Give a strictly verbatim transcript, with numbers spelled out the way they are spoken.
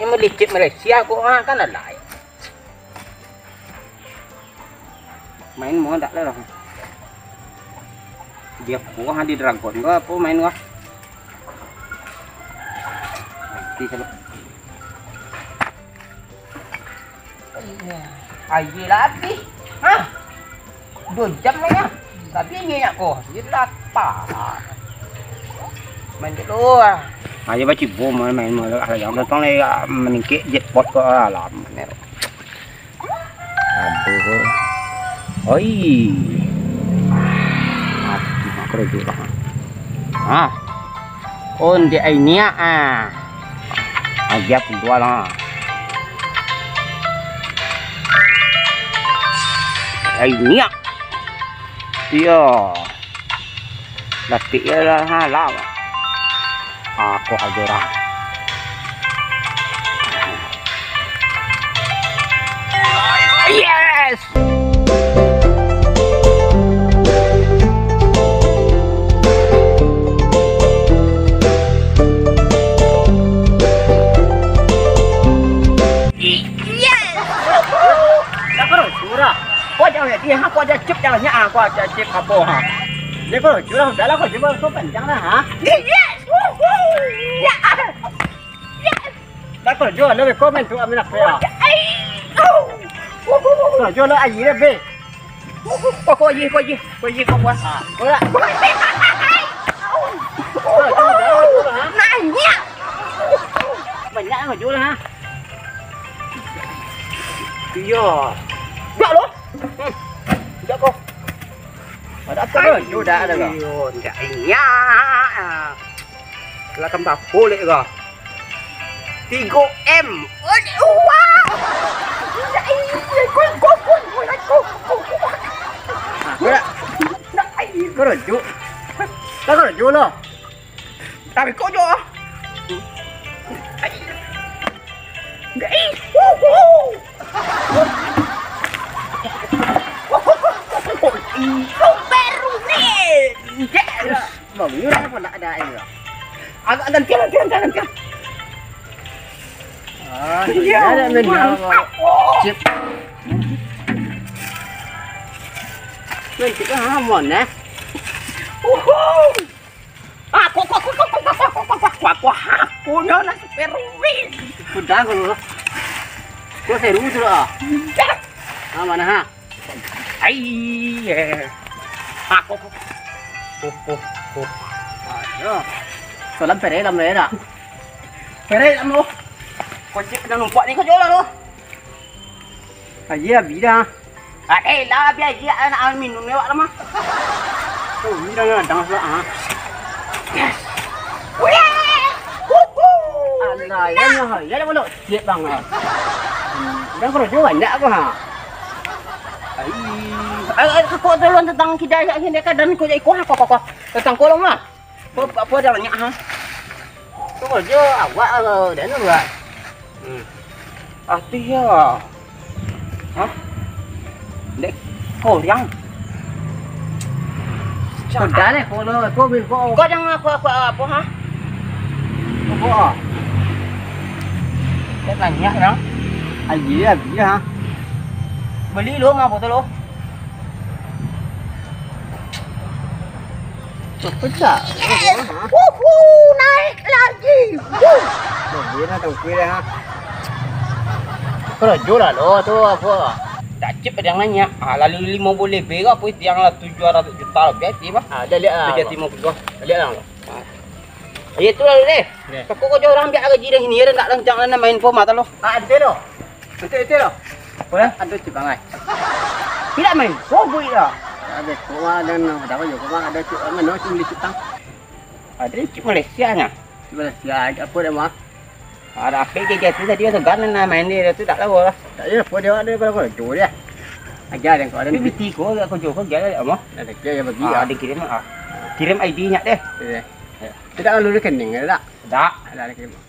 Ini melicit Malaysia ko, ah, kan alai. Main mo dak lah. Dia ko, ah, di Dragon ko apo main ko. Nanti kalau Iya. Aia lah abih. Hah? Duo jam lah nyo. Tapi inyo nyo ko, iyo lapa. Main dulu ah. Aia bacibo main, main, main, ah, yang datang lai, ah, maningkek jackpot ko, ah, lamo nyo. Aduh. Oi. Mati mak karajo lah. Ah. Onde ai niak ah. Agiah puluah lah. Ai niak. Iyo. Datik iyo lah, ha, lah. Ako ajo lah. Yes! Yes! Dah karajo dah. Kau jangan lihat dia, ha? Kau aja cip, jangan nyak, ha? Kau aja cip apa, ha? Dia karajo dah, udah lah, kau cuma kau panjang dah, ha? Yes! Wuhu! Ya! Yes! Dah karajo lah, komen tu, amin apa ya? Ai! Au! Wuhu! Karajo lah, air dah, be. Kau, kau air, kau air, kau air, kau buat. Ha, kau lah. Karajo dah, kau lah, ha? Nanya! Banyak karajo lah, ha? Iyo. Jak lo. Hmm. Jak ko. Ada apa ko? Yo, dah ada ko. Yo, ndak inyak. Lah tambah boleh ko. Tigo M. Aduh, wah. Ndak inyak. Ko, ko, ko, ko, ko, ko. Nah, ko dah. Ndak inyak. Karajo. Dah karajo lo. Tapi kok jo? Ai. Ai. Wuhu. Super Rumin. Yes. Bang, ni orang pun nak ada air. Agak gantian, gantian, gantian, gantian. Ah, iya, ada main mantap. Cip. Main cip lah, mon, eh. Wuhu. Ah, kok, kok, kok, kok, kok, kok, kok, kok, kok, kok, kok, aku nyo lah Super Rumin. Udah, kalau lah. Kau seru tu lah. Udah. Ah, mana, ha? Ai, eh. Ah, kok, kok. Kok, kok, kok. Ayo. Salam pere lam, pere dah. Pere lam lo. Kocek kena numpak ni, kau jual lah lo. Aji abih dah. Ah, eh, lah abih aji, ah, nak minum lewat lah mah. Oh, ini dah, dah, dah, dah, ah. Yes. Weh. Wuhu. Alah, ya, ya, ya, dah, mulut. Siap, bang, ah. Hmm, dah karajo banyak apa, ha? Ai. Ai, ai, kok tolong tentang kidai, ya, ini keadaan kok jadi kuah, kok, kok, kok. Tentang kolong, ah. Apa, apa dah banyak, ha? Tu karajo awak, eh, dah ni buat. Hmm. Ati ya. Hah? Dek, kau yang. Sudah deh, kau lo, kau bil kau. Kau jangan aku, aku apa, ha? Apa? Dia tanya, yang. Aji, aji, ha? Beli lo, ngapa tu lo? Pecah. Yes! Wuhu, naik lagi. Wuh. Nah, dia dah tahu kira, ha. Karajo lah lo tu apa? Tak cip ada yang nanya. Ah, lalu lima boleh bega apa itu yang lah tujuh ratus juta lebih sih, bah. Ah, dah lihat lah. Jadi lima puluh. Dah lihat lah. Ah. Ya, itu lah deh. Deh. Takut kau jauh orang ambil gaji dah ini, dah nak rancang lah main pom mata lo. Ah, ada lo. Ente, ente lo. Boleh? Ado cik bangai. Tidak main. Kau buik dah. Ada kuah dan ada apa juga mah, ada cik mana cik beli cik tang. Ada cik Malaysia nya. Cik Malaysia, apa dia mah? Ada apa dia tu tadi, segan nak main dia tu tak tahu lah. Tak ada apa dia, ada kalau kau tu dia. Ajar yang kau ada. Tapi beti kau, aku jauh kau, dia ada apa? Ada dia yang bagi. Ah, dia kirim ah. Kirim I D-nya deh. Iya. Tidak lalu rekening, ada tak? Tak. Ada rekening.